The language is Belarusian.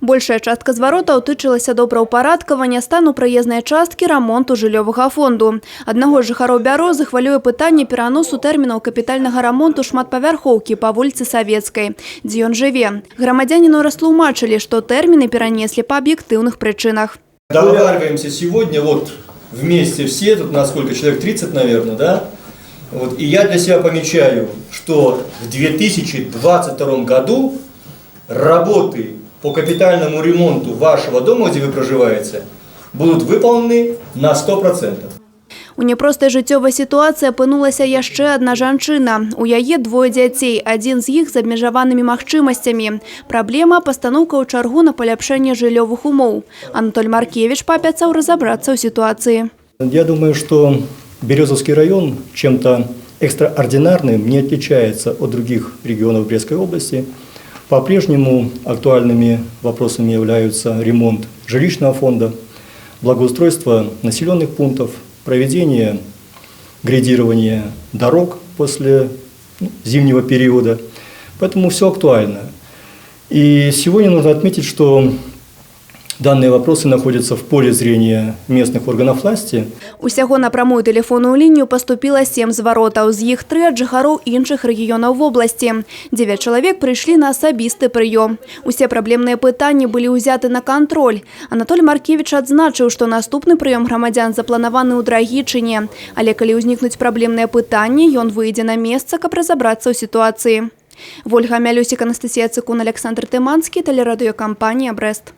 Большая частка зваротаў тычылася добраўпарадкавання, стану праезнай часткі, рамонту жыллёвага фонду. Аднаго з жыхароў Бярозы хвалюе пытанне пераносу тэрмінаў капітальнага рамонту шматпавярхоўкі па вуліцы Савецкай, дзе ён жыве. Грамадзяніну растлумачылі, што тэрміны перанеслі па аб'ектыўных прычынах. Договариваемся сегодня вот вместе все, тут нас сколько, человек 30, наверное, да? Вот, и я для себя помечаю, что в 2022 году работы по капитальному ремонту вашего дома, где вы проживаете, будут выполнены на 100%. У няпростай жыццёвай сітуацыі апынулася яшчэ адна жанчына. У яе двое дзяцей, адзін з іх з абмежаванымі магчымасцямі. Праблема – пастаноўка ў чаргу на паляпшэнне жыллёвых умоў. Анатоль Маркевіч паабяцаў разабрацца ў сітуацыі. Я думаю, что Березовский район чем-то экстраординарным не отличается от других регионов Брестской области. По-прежнему актуальными вопросами являются ремонт жилищного фонда, благоустройство населенных пунктов, проведение грейдирования дорог после, ну, зимнего периода. Поэтому все актуально. И сегодня нужно отметить, что данные вопросы находятся в поле зрения местных органов власти. Усяго на прамую тэлефонную лінію паступіла сем зваротаў, з іх тры ад жыхароў іншых рэгіёнаў вобласці. Дзевяць чалавек прыйшлі на асабісты прыём. Усе праблемныя пытанні былі ўзяты на кантроль. Анатоль Маркевіч адзначыў, што наступны прыём грамадзян запланаваны ў Драгічыне. Але калі ўзнікнуць праблемныя пытанні, ён выйдзе на месца, каб разабрацца ў сітуацыі. Вольга Мялюсік, Анастасія Цыкун, Аляксандр Тыманскі, тэлерадыёкампанія «Брэст».